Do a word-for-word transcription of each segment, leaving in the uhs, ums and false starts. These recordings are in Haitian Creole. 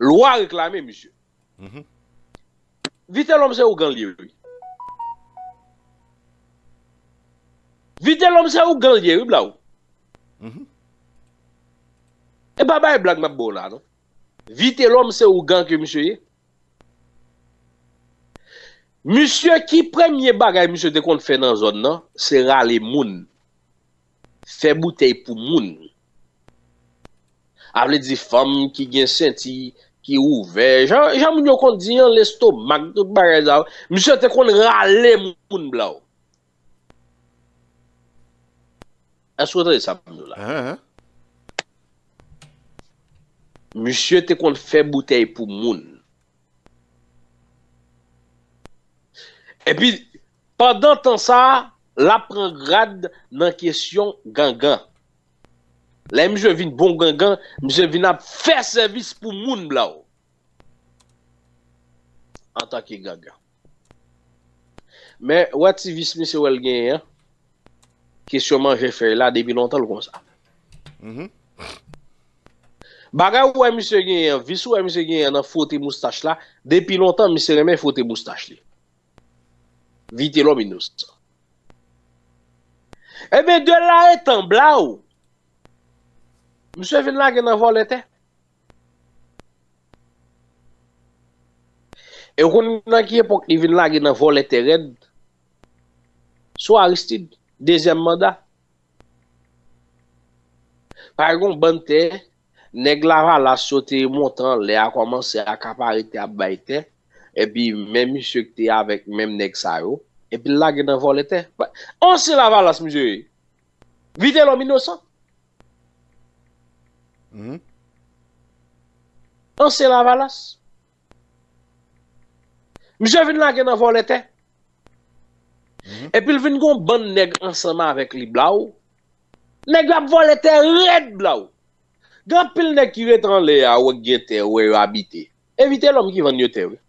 lwa reklame misye. Vitelòm se ougan l ye, wi. Vitelòm se ougan l ye, wi, Blaw. E pa bay blag m ap ba w la, non. Vitelòm se ougan ke misye ye. Misye ki premye bagay misye te konn fè nan zòn nan, se rale moun. Fè boutèy pou moun. A vle di fanm ki gen senti, ki ouvè. Jan, jan moun yo konn di an, lestomak, tout bagay sa yo. Misye te konn rale moun, Blaw. Èske w tande sa m di w la? Misye te konn fè boutèy pou moun. Epi, pandan tan sa a, l ap pran grad nan kesyon gangan. Lè misye vin bon gangan, misye vin ap fè sèvis pou moun, Blaw. Antanke gangan. Men, wè ti vis misye wè l genyen an, kesyon manje fèy la, depi lontan l konsa. Bagay ou wè misye genyen an, vis ou wè misye genyen an nan fwote moustach la, depi lontan misye renmen fwote moustach li. Vitelòm inosan. Ebyen, de la etan, Blaw, misye vin lage nan vòlè tè. E w konn nan ki epòk li vin lage nan vòlè tè rèd? Sou Aristide, dezyèm manda. Pa gen yon bann tè, nèg Lavalas yo te monte anlè a, kòmanse akapare tè, ap bay tè. Epi menm misye ki te avèk menm nèg sa yo, epi l lage nan vòlè tè. Ansyen Lavalas misye ye. Vitelòm inosan. Ansyen Lavalas. Misye vin lage nan vòlè tè. Epi l vin gon bann nèg ansanm avèk li, Blaw. Nèg yo ap vòlè tè rèd, Blaw. Gen anpil nèg ki ret anlè a, wè gen tè, wè yo abite. E Vitelòm ki vann yo tè, wi.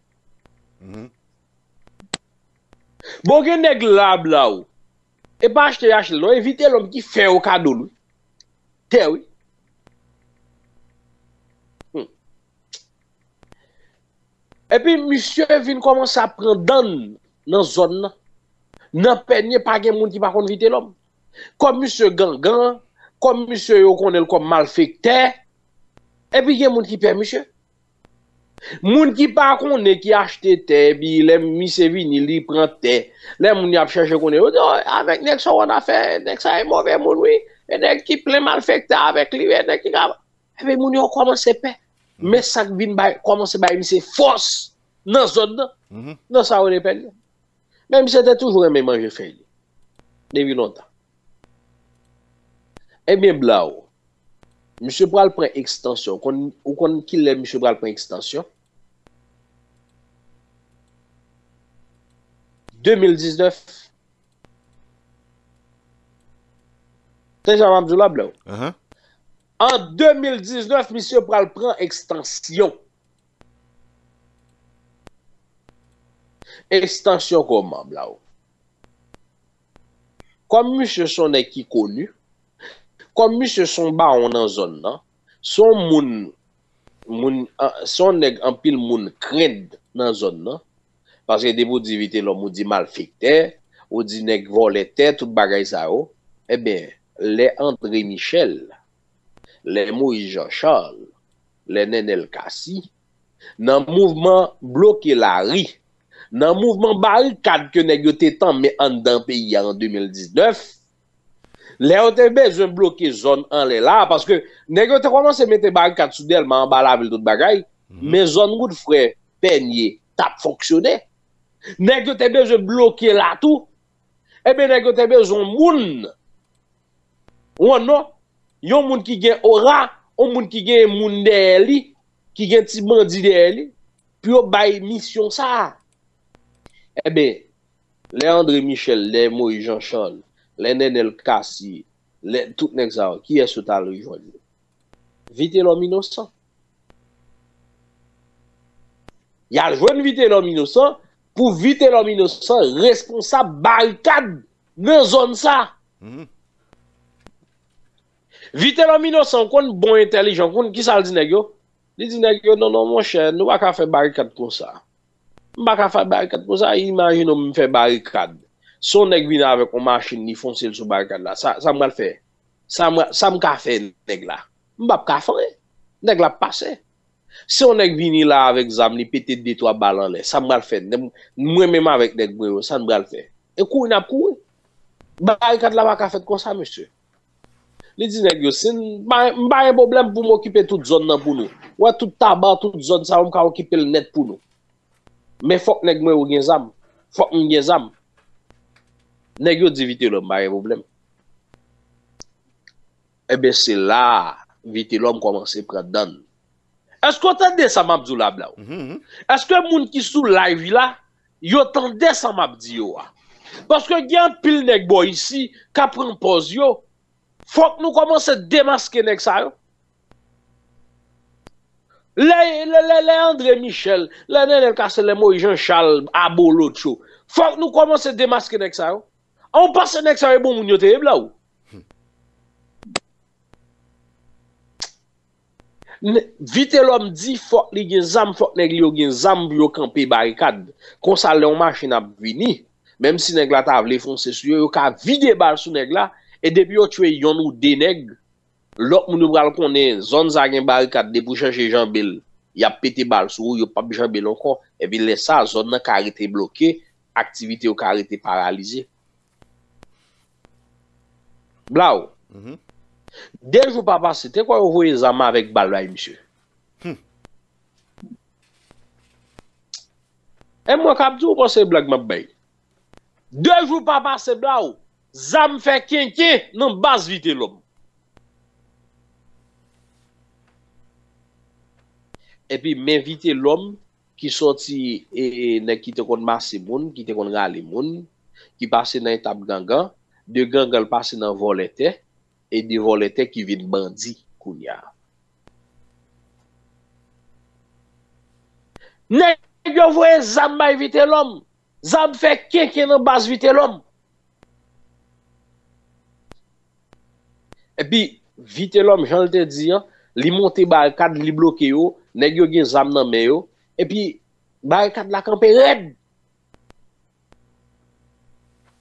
Bon, gen nèg la, Blaw. E pa achte y achte l, non. E Vitelòm ki fè yo kado l, wi. Tè, wi. Hmm. Epi misye vin kòmanse ap pran dann nan zòn nan. Nan Pènye, pa gen moun ki pa konn Vitelòm. Kòm misye gangan, kòm misye yo konnen l kòm malfektè, epi gen moun ki pè misye. Moun ki pa konnen, ki achte tè, epi lè misye vini, li pran tè. Lè moun yo ap chèche konnen, yo di, "Oh, avèk nèg sa w annafè, nèg sa e move moun, wi. E nèg ki plen malfektè avèk li, e nèg ki ka." Epi moun yo kòmanse pè. Men sa k vin bay, kòmanse bay misye fòs nan zòn nan, nan sa yo rele Pènye. Men misye te toujou renmen manje fèy li. Depi lontan. Ebyen, Blaw, misye pral pran ekstansyon. Ou konn, ou konn kilè misye pral pran ekstansyon? De mil diznèf. Tande sa m ap di w la, Blaw. An de mil diznèf, misye pral pran ekstansyon. Ekstansyon kòman, Blaw? Kòm misye se yon nèg ki koni, kòm misye se yon bawon nan zòn nan, se yon moun, moun, an, se yon nèg anpil moun krenn nan zòn nan, paske depi w di Vitelòm, ou di malfektè, ou di nèg vòlè tè, tout bagay sa yo, ebyen, lè André Michel, lè Moïse Jean Charles, lè Nenel Cassy, nan mouvman bloke lari, nan mouvman barikad ke nèg yo te tanmen anndan peyi a an de mil diznèf, lè yo te bezwen bloke zòn anlè la, paske nèg yo te kòmanse mete barikad sou Dèlma, anba lavil, tout bagay, men zòn Wout Frè, Pènye, t ap fonksyone. Nèg yo te bezwen bloke la tou. Ebyen, nèg yo te bezwen moun, yon non, yon moun ki gen ora, yon moun ki gen moun dèyè li, ki gen ti bandi dèyè li, pou yo bay misyon sa a. Ebyen, lè André Michel, lè Moïse Jean Charles, lè Nenel Cassy, lè tout nèg sa yo, kiyès yo t al jwenn? Vitelòm inosan. Y al jwenn Vitelòm inosan, pou Vitelòm inosan responsab barikad nan zòn sa. Vitelòm inosan, ou konn bon entèlijan, ou konn kisa l di nèg yo? Li di nèg yo, "Non, non, monchè, nou pa ka fè barikad konsa. M pa ka fè barikad konsa, imajine w m fè barikad. Si yon nèg vin avèk yon machin, li fonse l sou barikad la, sa, sa m pral fè? Sa m, sa m ka fè nèg la? M p ap ka fè anyen. Nèg la ap pase. Si yon nèg vini la avèk zam, li pete de twa bal anlè, sa m pral fè? Nèg, mwen menm avèk nèg mwen yo, sa n pral fè?" E kouri n ap kouri. Barikad la pa ka fèt konsa, mesye. Li di nèg yo, "Si n pa, m pa gen pwoblèm pou m okipe tout zòn nan pou nou. Ou wè tout Taba, tout zòn sa yo, m ka okipe l nèt pou nou. Men fòk nèg mwen yo gen zam. Fòk m gen zam." Nèg yo di Vitelòm, "Pa gen pwoblèm." Ebyen, se la a, Vitelòm kòmanse pran dan l. Èske w tande sa m ap di w la, Blaw? Èske moun ki sou live la, yo tande sa m ap di yo a? Paske gen anpil nèg bò isi k ap pran pòz yo. Fòk nou kòmanse demaske nèg sa yo. Lè, lè, lè, lè André Michel, lè Nenel Cassel, lè Moïse Jean Charles, abolotcho. Fòk nou kòmanse demaske nèg sa yo. An, ou panse nèg sa yo e bon moun yo te ye, Blaw? N-, Vitelòm di fòk li gen zam, fòk nèg li yo gen zam pou yo kanpe barikad. Konsa, lè yon machin ap vini, menm si nèg la ta vle fonse sou yo, yo ka vide bal sou nèg la, e depi yo tchwe yonn ou de nèg, lòt moun yo pral konnen zòn sa gen barikad, depi w chanje janbe l, y ap pete bal sou ou, yo p ap janbe l ankò. Epi lè sa, zòn nan ka rete bloke, aktivite yo ka rete paralize. Blaw, de jou pa pase, te kwè yo voye zam avèk bal bay misye. E mwen k ap di w, ou panse blag m ap bay? De jou pa pase, Blaw, zam fè kenken nan baz Vitelòm. Epi men Vitelòm ki sòti, e, e, nèg ki te konn mase moun, ki te konn rale moun, ki pase nan etap gangan, de gangan l pase nan vòlè tè, e de vòlè tè ki vin bandi kounye a. Nèg yo voye zam bay Vitelòm, zam fè kenken nan baz Vitelòm. Epi, Vitelòm, jan l te di an, li monte barikad, li bloke yo, nèg yo gen zam nan men yo, epi barikad la kanpe rèd.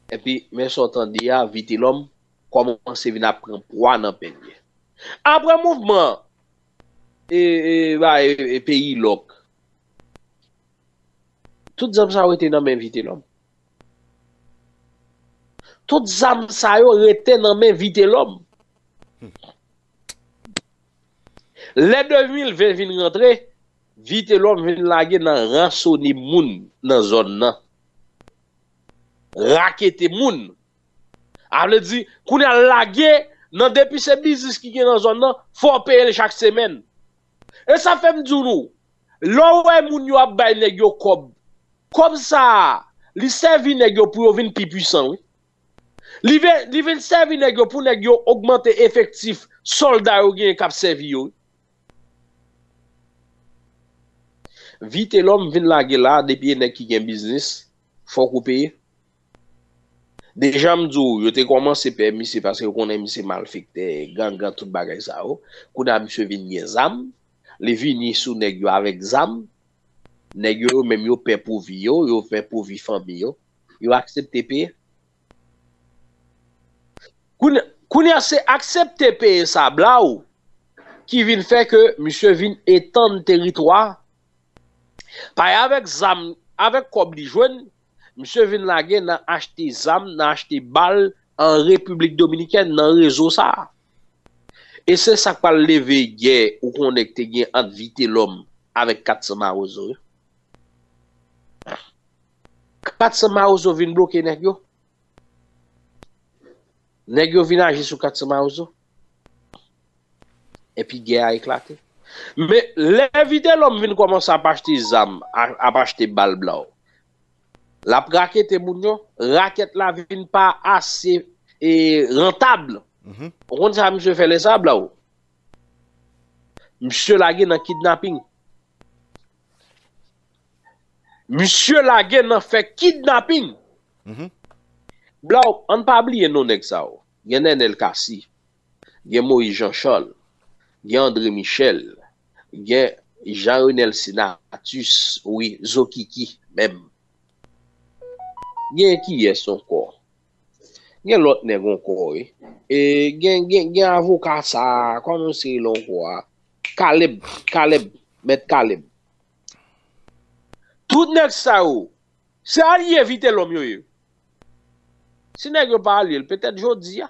Epi, men sa w tande a, Vitelòm kòmanse vin ap pran pwa nan pènye. Apre mouvman, e, e, ba, e, e, peyi lòk, tout zam sa yo rete nan men Vitelòm. Tout zam sa yo rete nan men Vitelòm. Lè de mil ven vin rantre, Vitelòm vin lage nan ransone moun nan zòn nan. Rakete moun. A vle di, kounye a lage nan depi se biznis ki gen nan zòn nan, fò w peye l chak semèn. E sa fè m di w nou, lè w wè moun yo ap bay nèg yo kòb, kòb sa a, li sèvi nèg yo pou yo vin pi pwisan, wi. Li vin, li vin sèvi nèg yo pou nèg yo ogmante efektif sòlda yo genyen k ap sèvi yo, wi. Vitelòm vin lage la, depi e nèg ki gen biznis, fòk ou peye. Deja m di w, yo te kòmanse pè misye paske yo konnen misye malfektè, gangan, tout bagay sa yo. Kounye a misye vin gen zam, li vini sou nèg yo avèk zam. Nèg yo, yo menm yo pè pou vi yo, yo pè pou vi fanmi yo. Yo aksepte peye. Kounye, kounye a se aksepte peye sa, Blaw, ki vin fè ke misye vin etann teritwa. Paske avèk zam, avèk kòb li jwenn, misye vin lage nan achte zam, nan achte bal an Repiblik Dominikèn, nan rezo sa a. E se sa k pral leve gè ou konnen k te gen ant Vitelòm avèk Kat San Mawozo yo. Kat San Mawozo vin bloke nèg yo. Nèg yo vin aji sou Kat San Mawozo. Epi gè a eklate. Men lè Vitelòm vin kòmanse ap achte zam, a-, ap achte bal, Blaw, l ap rakete moun yo, rakèt la vin pa ase, e, rantab. Ou konn sa misye fè lè sa, Blaw? Misye lage nan kidnaping. Misye lage nan fè kidnaping. Blaw, ann pa bliye non nèg sa yo. Gen Nenel Cassy, gen Moïse Jean Charles, gen André Michel, gen Jean Renel Senatus, wi, Zokiki, menm. Gen kiyès ankò? Gen lòt nèg ankò, wi. E gen, gen, gen avoka sa, kòman se rele ankò a? Kalèb, Kalèb, Mèt Kalèb. Tout nèg sa yo, se alye Vitelòm yo ye. Si nèg yo pa alye l, petèt jodi a.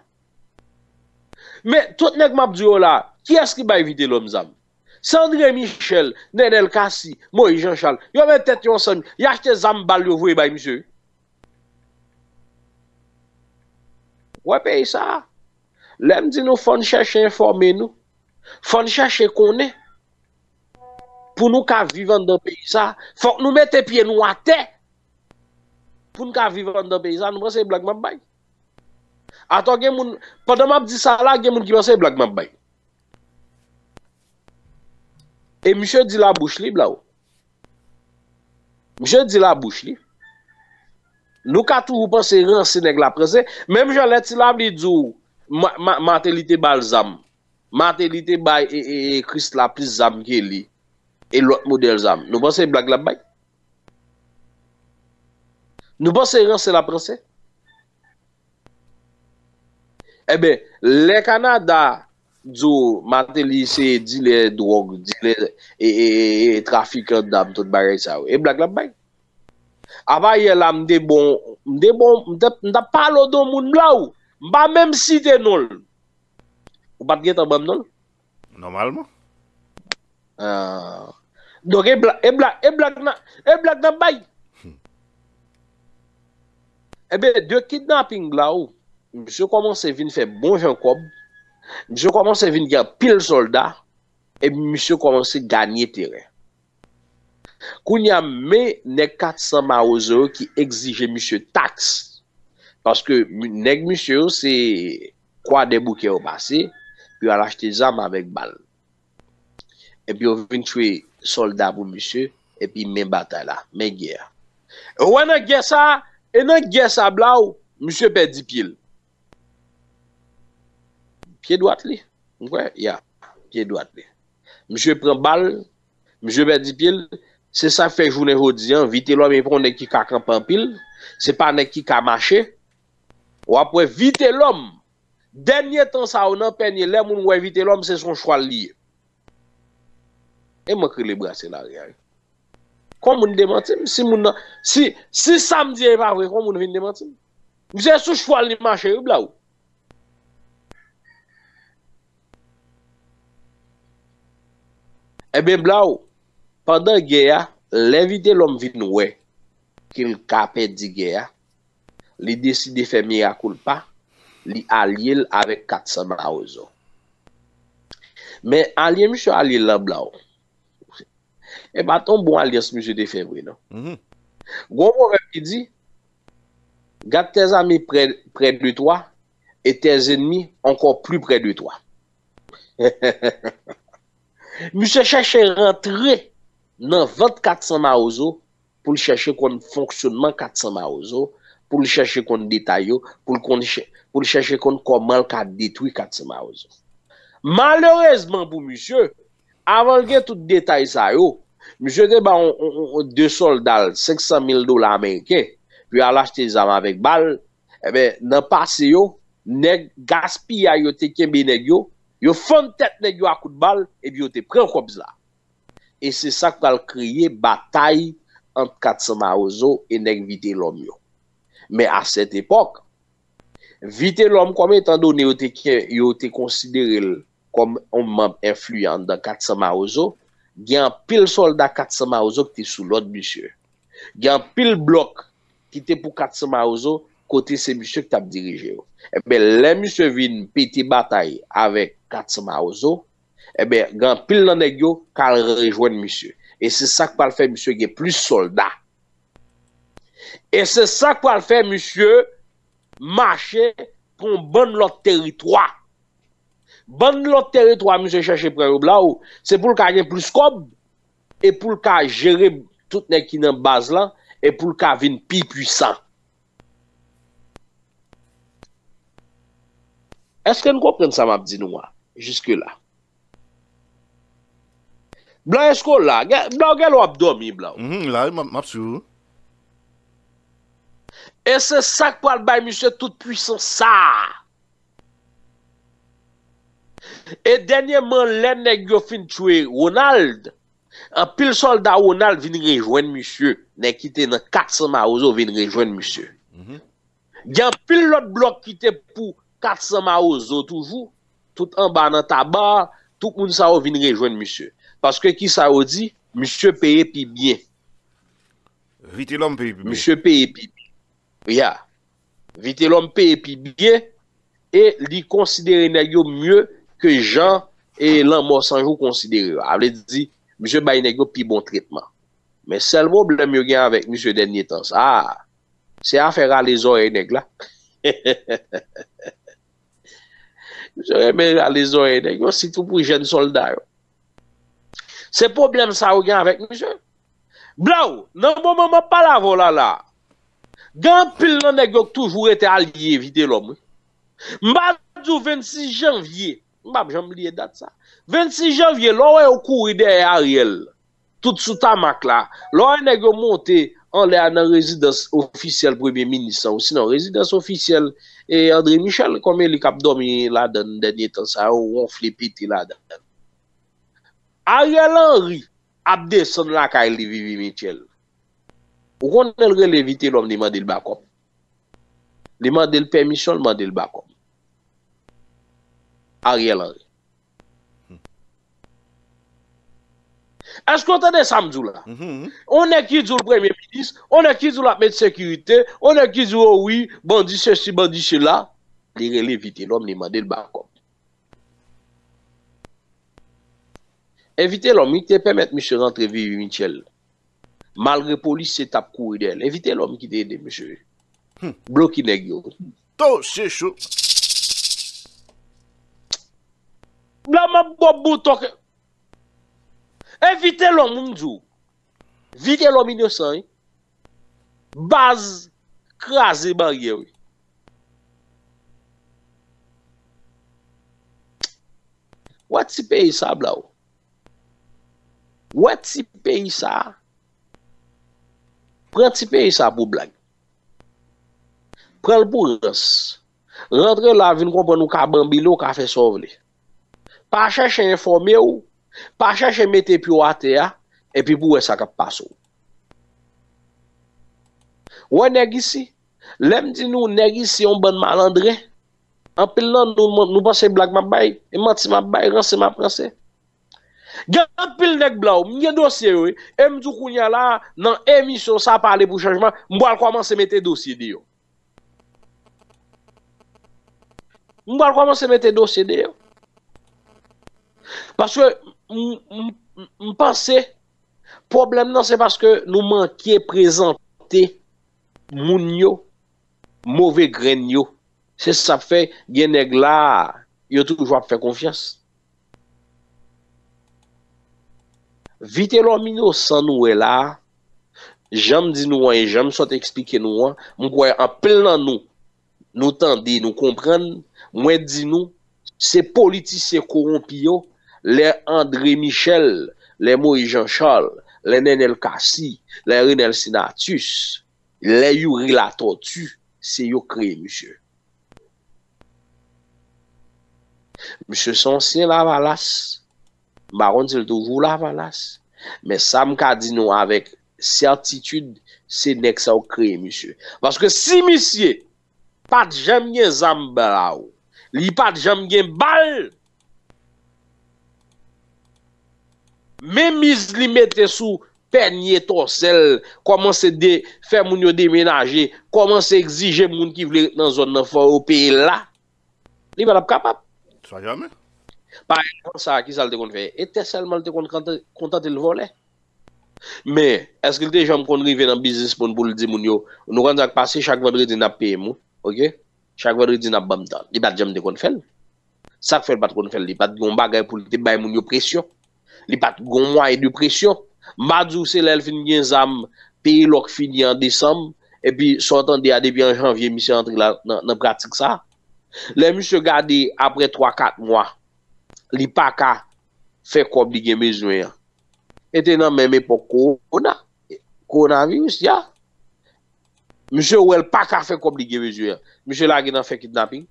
Men tout nèg m ap di yo la, kiyès ki bay Vitelòm zam? Se André Michel, Nenel Cassy, Moïse Jean Charles. Yo met tèt yo ansanm, y achte zam bal yo voye bay misye. Wè peyi sa a. Lè m di nou fò n chèche enfòme nou, fò n chèche konnen. Pou nou ka viv anndan peyi sa, fòk nou mete pye nou atè. Pou n ka viv anndan peyi sa, nou panse se blag m ap bay? Atò gen moun, pandan m ap di sa la, gen moun ki panse se blag m ap bay. E misye di labouch li, Blaw. Misye di labouch li. Nou ka toujou panse ranse nèg la pran se. Menm jan lè Ti Labli di w, Ma- Ma- Martelly te ba l zam. Martelly te bay e, e, e Krisla plis zam ke li. E lòt modèl zam. Nou panse blag l ap bay? Nou panse ranse l ap ranse? Enben, lè Kanada di w Martelly se dilè dwòg, dilè e, e, e, e trafikan dam, tout bagay sa yo. E blag l ap bay? Apa yè la, m te bon, m te bon, m te, m t ap pale w de yon moun Blaw. M pa menm site non l. Ou pa t gentan ban m non l? Nòmalman. Ah. Donk, e bla-, e bla-, e blag nan, e blag nan bay. Enben, de kidnaping Blaw, misye kòmanse vin fè bon jan kòb. Misye kòmanse vin gen anpil sòlda. E misye kòmanse ganye teren. Kounye a, men nèg kat san Mawozo yo ki egzije misye taks. Paske mi- nèg misye yo se Kwadèboukè yo pase, pou yo al achte zam avèk bal. Epi yo vin tchwe sòlda pou misye, epi men batay la, men gè a. Ou wè nan gè sa, e nan gè sa Blaw, misye pèdi pye l. Pye dwat li. Ou kwè? Ya, pye dwat li. Misye pran bal, misye pèdi pye l. Se sa k fè jounen jodi a, Vitelòm e pa yon nèg ki ka kanpe anpil, se pa nèg ki ka mache. W ap wè Vitelòm, dènye tan sa yo nan Pènye, lè moun wè Vitelòm, se son chwal li ye. E mwen k rele brase lari a. Kon moun demanti m, si moun nan, si, si sa m di a e pa vre, kon moun vin demanti m. Misye sou chwal li mache, wi, Blaw. Enben, Blaw, pandan gè a, lè Vitelòm vin wè ke l ka pèdi gè a, li deside fè mea culpa, li alye l avèk kat san Mawozo. Men alye misye alye l lan Blaw. E pa t yon bon alyans misye te fè vre, non. Mhm. Gon pwovèb ki di, garde tes amis près, près de toi et tes ennemis encore plus près de toi. Misye chèche rantre nan vant kat san Mawozo pou l chèche konn fonksyonman kat san Mawozo, pou l chèche konn detay yo, pou l konn chè- pou l chèche konn kòman l ka detwi kat san Mawozo. Malerezman pou misye, avan l gen tout detay sa yo, misye te ba yon, yon, yon, yon de sòlda l senk san mil dola ameriken pou y al achte zam avèk bal. Enben, nan pase yo, nèg gaspiyay yo te kenbe nèg yo, yo fann tèt nèg yo a kout bal, epi yo te pran kòb sa. E se sa k pral kreye batay ant kat san Mawozo e nèg Vitelòm yo. Men a sèt epòk, Vitelòm, kòm etan done yo te, yo te konsidere l kòm yon manm enfliyan anndan kat san Mawozo, gen anpil sòlda kat san Mawozo ki te sou lòd misye. Gen anpil blòk ki te pou kat san Mawozo, kote se misye ki t ap dirije yo. Enben, lè misye vin pete batay avèk kat san Mawozo, enben, gen anpil nan nèg yo k al rejwenn misye. E se sa k pral fè misye gen plis sòlda. E se sa k pral fè misye mache pran yon bann lòt teritwa. Bann lòt teritwa misye chèche pran yo Blaw, se pou l ka gen plis kòb, e pou l ka jere tout nèg ki nan baz lan, e pou l ka vin pi pwisan. Èske n konprann sa m ap di nou a, jiske la? Blan, èske w la? Gen- Blan, gen lè w ap dòmi, Blan. Mhm, la, wi, m ap- m ap swiv ou. E se sa k pral bay misye tout pwisans sa a. E dènyèman, lè nèg yo fin tchwe Ronald, anpil sòlda Ronald vin rejwenn misye. Nèg ki te nan kat san Mawozo vin rejwenn misye. Mhm. Gen anpil lòt blòk ki te pou kat san Mawozo toujou. Tout anba nan Taba, tout moun sa yo vin rejwenn misye. Paske ki sa yo di? Misye peye pi byen. Vitelòm peye pi byen. Misye peye pi byen. Ya. Vitelòm peye pi byen e li konsidere nèg yo mye ke jan e Lanmò San Jou konsidere yo. A vle di, misye bay nèg yo pi bon tretman. Men sèl pwoblèm yo gen avèk misye dènye tan sa a, se afè rale zòrèy nèg la. Misye renmen rale zòrèy nèg yo, sitou pou jèn sòlda yo. Se pwoblèm sa yo gen avèk misye. Blaw, nan moman m ap pale avè w la la, gen anpil nan nèg yo k toujou rete alye Vitelòm, wi. M pa di w vennsis janvye, m p ap janm bliye dat sa. Vennsis janvye, lè w wè yo kouri dèyè Ariel, tout sou tamak la, lè w wè nèg yo monte anlè a nan rezidans ofisyèl premye minis lan, ou sinon rezidans ofisyèl e André Michel, kòm e li k ap dòmi ladan l dènye tan sa yo, wonfle pete ladan l. Ariel Henry ap desann lakay li Vivi Mitchell. Ou konnen l rele Vitelòm, li mande l bakòp. Li mande l pèmisyon, l mande l bakòp. Ariel Henry. Èske w tande sa m di w la? Mhm. On nèg ki di w l premye minis, on nèg ki di w l ap met sekirite, on nèg ki di w, o wi, bandi sesi, bandi sela. Li rele Vitelòm, li mande l bakòp. E Vitelòm, li te pèmèt misye rantre Vivi Mitchell. Malgre polisye t ap kouri dèyè l. E Vitelòm ki te ede misye. Hmm. Bloke nèg yo. To, se cho. Blan, m ap ba w bouton ke. E Vitelòm, m di w. Vitelòm inosan, wi. Baz kraze baryè, wi. Wè ti peyi sa, Blaw. Wè ti peyi sa. Pran ti peyi sa pou blag. Pran l pou rans. Rantre la, vin konprann ou ka banbile, ou ka fè sa w vle. Pa chèche enfòme w, pa chèche mete pye w atè a, epi pou w wè sa k ap pase w. Wè nèg isi, lè m di nou nèg isi yon bann malandren, anpil nan nou, nou panse blag m ap bay, e manti m ap bay, ranse m ap ranse. Gen anpil nèg Blaw, m gen dosye yo, wi. E m di w kounye a la, nan emisyon sa Pale pou Chanjman, m pral kòmanse mete dosye deyò. M pral kòmanse mete dosye deyò. Paske m, m, m, m panse pwoblèm nan se paske nou manke prezante moun yo, move grenn yo. Se sa k fè gen nèg la, yo toujou ap fè konfyans. Vitelòm inosan nou wè la, jan m di nou an e jan m sot eksplike nou an, m kwè anpil nan nou, nou tande, nou konprann, mwen di nou, se politisyen kowonpi yo, lè André Michel, lè Moïse Jean Charles, lè Nenel Cassy, lè Renel Sinatus, lè Youri Latortue, se yo kreye misye. Misye se ansyen Lavalas. M pa konn si l toujou Lavalas. Men sa m ka di nou avèk sètitid, se nèg sa yo kreye misye. Paske si misye pa t janm gen zam Blaw, li pa t janm gen bal, men miz li mete sou pènye tòsèl, kòmanse de, fè moun yo demenaje, kòmanse egzije moun ki vle ret nan zòn nan fò yo peye l la, li pa t ap kapab. Sa jamè. Parèy jan sa a, ki sa l te konn fè? E tè sèlman l te konn kante- kontante l vòlè. Men, èske l te janm konn rive nan biznis moun pou l di moun yo, nou konn sa k pase, chak vandredi n ap peye m, wi, oke? Chak vandredi n ap ban m tan. Li pa t janm te konn fè l. Sa k fè l pa t konn fè l? Li pa t gen yon bagay pou l te bay moun yo presyon. Li pa t gen yon mwayen de presyon. M pa di w se lè l fin gen zam, peye lòk fini an desanm, epi sa w tande a depi an janvye misye antre la nan, nan pratik sa. Lè misye gade apre twa kat mwa, li pa ka fè kòb li gen bezwen an. e te nan menm epòk kowona, kowonaviris, ya. Misye wè l pa ka fè kòb li gen bezwen an. Misye lage nan fè kidnaping.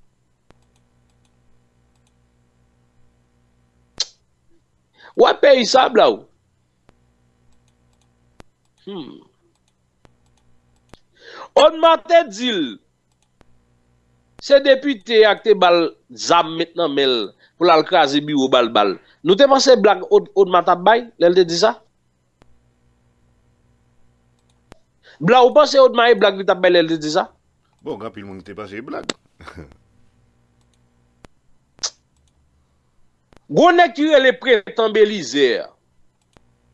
Wè peyi sa, Blaw. Hmm. Odma te di l, se depite a ki te ba l zam met nan men l pou l al kraze biwo ba l bal. Nou te panse blag Od- Odma t ap bay lè l te di sa? Blaw, ou panse Odma e blag li t ap bay lè l te di sa? Bon, gen anpil moun ki te panse e blag. Gon nèg ki rele Pretan Belizè.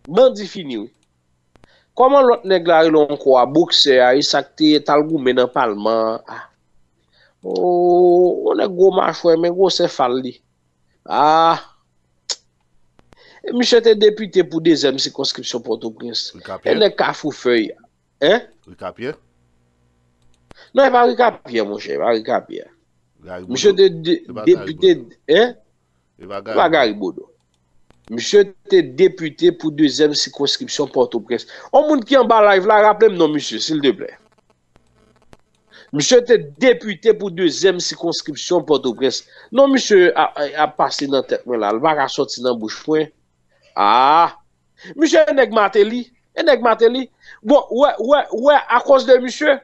Bandi fini, wi. Kòman lòt nèg la rele ankò a, boksè a, e sa k te t al goumen nan palman an? Ah. Oh, yon nèg gwo machwè, men gwosè fal li. Ah. E misye te depite pou dezyèm sikonskripsyon Pòtoprens. E nèg Kafou Fèy. Hein? Rikapyè? Non, e pa Rikapyè, monchè, e pa Rikapyè. Misye te de- depite, hein? E pa Gary Bodeau. Misye te depite pou dezyèm sikonskripsyon Pòtoprens. On moun ki anba live la, raple m non misye, silteplè. Misye te depite pou dezyèm sikonskripsyon Pòtoprens. Non misye ap pase nan tèt mwen la, l pa ka sòti nan bouch mwen. Ah! Misye e nèg Mateli, e nèg Mateli. Bon, wè, wè, wè, akoz de misye.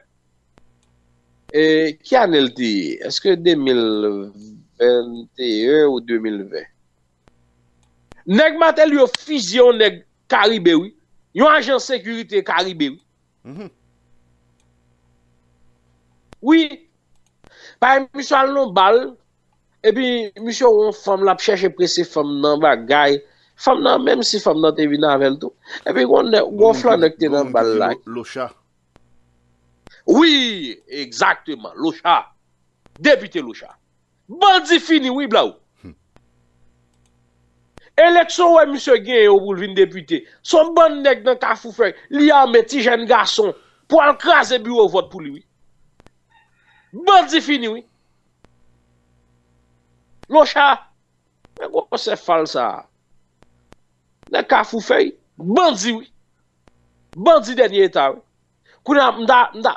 E, ki ane l te ye? Èske de mil venteyen ou de mil ven? Nèg Mateli yo fizye yon nèg Karibe, wi. Yon ajan sekirite Karibe, wi. Wi. Paske misye al nan bal, epi misye wè yon fanm, l ap chèche prese fanm nan bagay. Fanm nan, menm si fanm nan te vin avè l tou. Epi gon nèg, gon flannè ki te nan bal la. Locha. Wi, egzakteman, Locha. Depite Locha. Bandi fini, wi, Blaw. Eleksyon wè misye genyen yo pou l vin depite. Se yon bann nèg nan Kafou Fèy. Li ame ti jèn gason pou al kraze biwo vòt pou li, wi. Bandi fini, wi. Locha, men gwosè fal sa a. Nèg Kafou Fèy, bandi, wi. Bandi dènye eta, wi. Kounye a, m ta, m ta,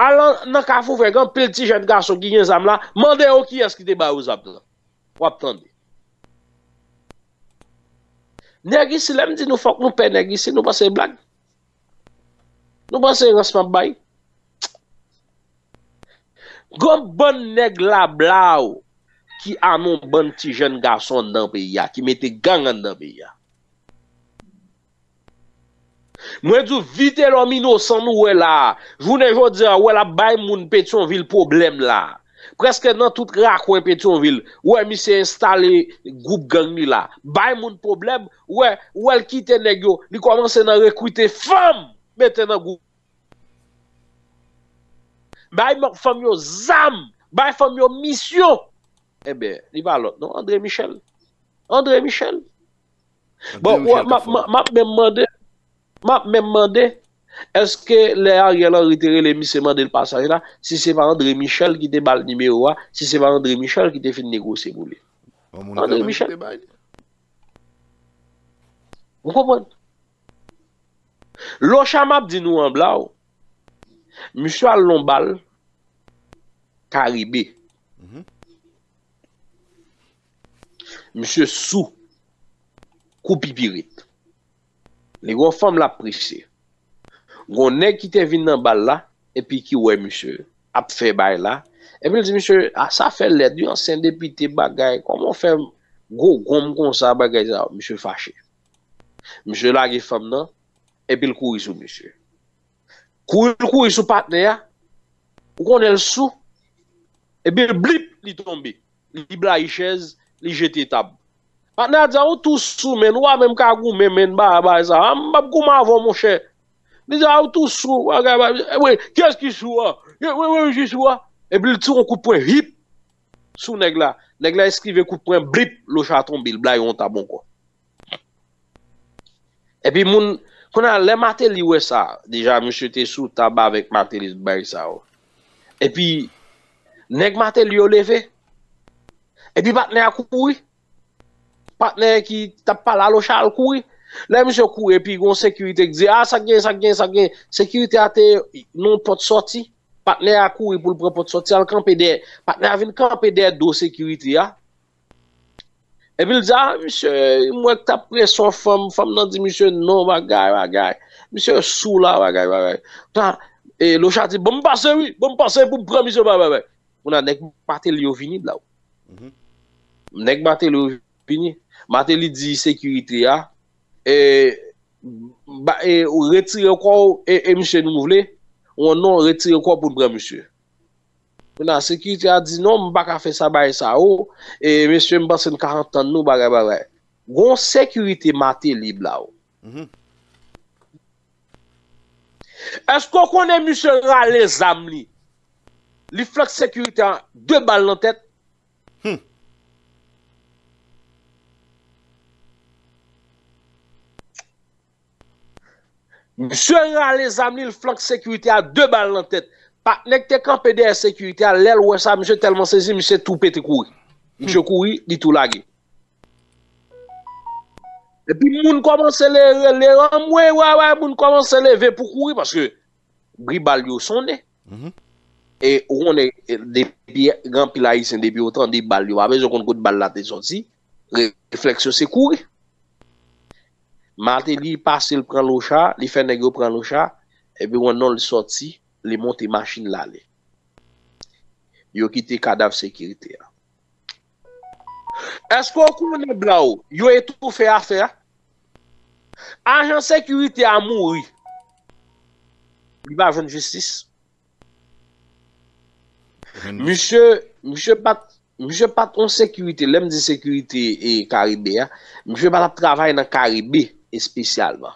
al nan, nan Kafou Fèy, gen anpil ti jèn gason ki gen zam la, mande yo kiyès ki te ba yo zam nan. W ap tande. Nèg isi, lè m di nou fòk nou pè nèg isi, nou panse e blag? Nou panse e rans m ap bay? Gon bann nèg la Blaw ki ame yon bann ti jèn gason anndan peyi a, ki mete gang anndan peyi a. Mwen di w, Vitelòm inosan nou wè la a, jounen jodi a, wè l ap bay moun Petyonvil pwoblèm la a. Prèske nan tout rakwen Petyonvil, wè misye enstale gwoup gang li la. Bay moun pwoblèm, wè, wè l kite nèg yo, li kòmanse nan rekrite fanm, mete nan gwoup. Bay fanm yo zam, bay fanm yo misyon. Enben, li pa lòt non, André Michel. André Michel. Bon, m ap menm mande, m ap menm mande, èske lè Ariel Henry te rele misye mande l pasaj la, si se pa André Michel ki te ba l nimewo a, si se pa André Michel ki te fin negosye pou li? André Michel. Ou konprann? Locha m ap di nou an Blaw, misye al nan bal Karibe. Misye sou kou pipirit. Li gon fanm l ap preche. Gon nèg ki te vin nan bal la, epi ki wè misye ap fè bay la. Epi l di misye, a sa fè lèd wi, ansyen depite bagay, kòman w fè gwo gonm konsa bagay sa, misye fache. Misye lage fanm nan, epi l kouri sou misye. Kouri l kouri sou patnè a, ou konnen l sou, epi blip, li tonbe. Li blayi chèz, li jete tab. Patnè a di a, ou tou sou, menn, ou pa menm ka goumen, menn, ba, ba, sa. A, m p ap goumen avè w, monchè. Li di a, ou tou sou, bagay, bagay, wi, kiyès ki sou a? Wi, wi, wi, ki sou a? Epi l tire yon kout pwen, hip, sou nèg la. Nèg la eskive kout pwen, blip, Locha tonbe, l blayi yon tab ankò. Epi moun, kounye a, lè Mateli wè sa, deja misye te sou tab avèk Mateli, tout bagay sa yo. Epi, nèg Mateli yo leve. Epi patnè a kouri. Patnè ki t ap pale a Locha al kouri. Lè misye kouri epi gon sekirite ki di, "A, sa k gen, sa k gen, sa k gen." Sekirite a te nan pòt sòti. Patnè a kouri pou l pran pòt sòti, al kanpe dèyè. Patnè a vin kanpe dèyè do sekirite a. Epi l di, "A, misye, m wè k t ap prese yon fanm, fanm nan di misye non, bagay, bagay. Misye sou la, bagay, bagay." Tan, e, Locha di, "Ban m pase, wi, ban m pase pou m pran misye, bagay, bagay." Kounye a, nèg Mateli yo vini, bla. Nèg Mateli yo vini. Mateli di sekirite a, e, ba, e, retire kò w, e, e misye nou vle, ou non, retire kò w pou n pran misye. Kounye a, sekirite a di, "Non, m pa ka fè sa, bagay sa, o, e, mesye, m panse n ka antann nou, bagay, bagay." Gon sekirite Mateli, bla. Èske w konnen misye rale zam li? Li flank sekirite a de bal nan tèt. Hmm. Misye rale zam li, l flank sekirite a de bal nan tèt. Patnè k te kanpe dèyè sekirite a, lè l wè sa, misye tèlman sezi, misye tou pete kouri. Misye kouri, li tou lage. Epi moun kòmanse le, le, anmwe, wè, wè, moun kòmanse leve pou kouri, paske bri bal yo sonnen. E ou konnen, e, depi, gen anpil Ayisyen, depi yo tande bal, yo pa bezwen konn kot bal la te sòti. Re-, reflèks yo se kouri. Mateli pase, l pran Locha, li fè nèg yo pran Locha, epi ou non, l sòti, li monte machin l ale. Yo kite kadav sekirite a. Èske w konnen, bla, yo etoufe afè a? Ajan sekirite a mouri. Li pa jwenn jistis. Misye, misye pa t, misye pa t yon sekirite. Lè m di sekirite e Karibe a, misye pa t ap travay nan Karibe espesyalman.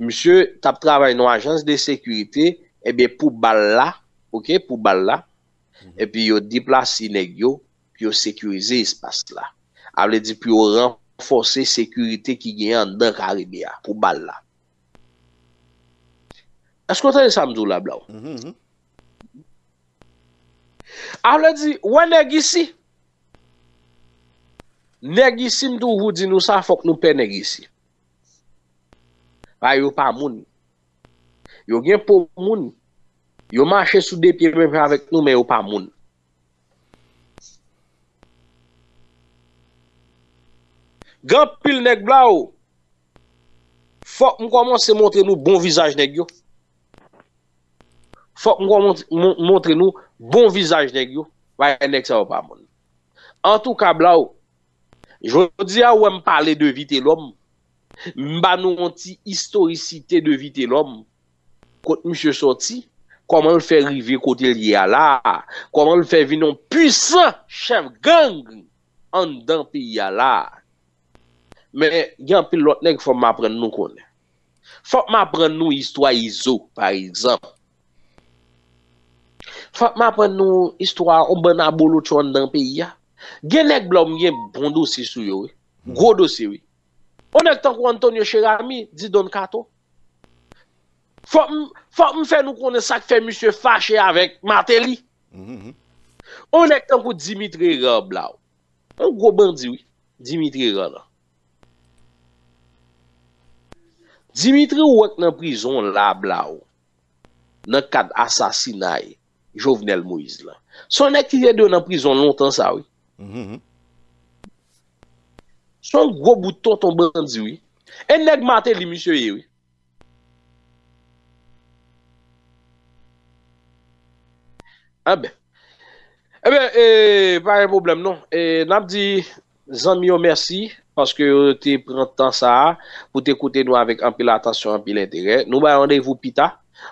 Misye t ap travay nan ajans de sekirite, ebyen, pou bal la, oke, pou bal la. Epi yo deplase nèg yo, pou yo sekirize espas la. A vle di pou yo ranfòse sekirite ki genyen anndan Karibe a, pou bal la. Èske w tande sa m di w la, bla? A vle di, wè nèg isi. Nèg isi, m toujou di nou sa, fòk nou pè nèg isi. Paske yo pa moun. Yo gen po moun. Yo mache sou de pye menm jan avèk nou, men yo pa moun. Gen anpil nèg, bla, fòk m kòmanse montre nou bon vizaj nèg yo. Fòk m kòmanse mon-, montre nou bon vizaj nèg yo. Paske nèg sa yo pa moun. Antouka, bla, jodi a, ou wè m pale de Vitelòm. M ba nou yon ti istorisite de Vitelòm. Kot misye sòti, kòman l fè rive kote l ye a la, kòman l fè vin yon pwisan chèf gang anndan peyi a la. Men, gen anpil lòt nèg fò m aprann nou konnen. Fòk m aprann nou istwa Izo, pa egzanp. Fòk m aprann nou istwa yon bann abolotcho anndan peyi a. Gen nèg, bla, m gen bon dosye sou yo, wi. Gwo dosye, wi. Yon nèg tankou Antonio Cheramy, di Don Kato. Fòk m, fòk m fè nou konnen sa k fè misye fache avèk Martelly. Yon nèg tankou Dimitri Hérard, bla. Yon gwo bandi, wi. Dimitri Hérard lan. Dimitri ou wè k nan prizon la, bla. Nan kad asasinay Jovenel Moïse lan. Se yon nèg ki te dwe nan prizon lontan sa, wi. Se yon gwo bout tonton bandi, wi. E nèg Martelly misye ye, wi. Anben. Ebyen, e, pa gen pwoblèm non. E, n ap di zanmi yo mèsi paske yo te pran tan sa a pou te koute nou avèk anpil atansyon, anpil enterè. Nou bay randevou pita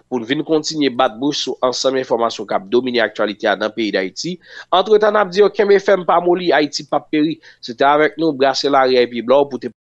pou n vin kontinye bat bouch sou ansanm enfòmasyon k ap domine aktyalite a nan peyi Dayiti. Antretan, n ap di yo kenbe fèm, pa moli, Ayiti p ap peri. Se te avèk nou, Brase Lari epi Blaw pou te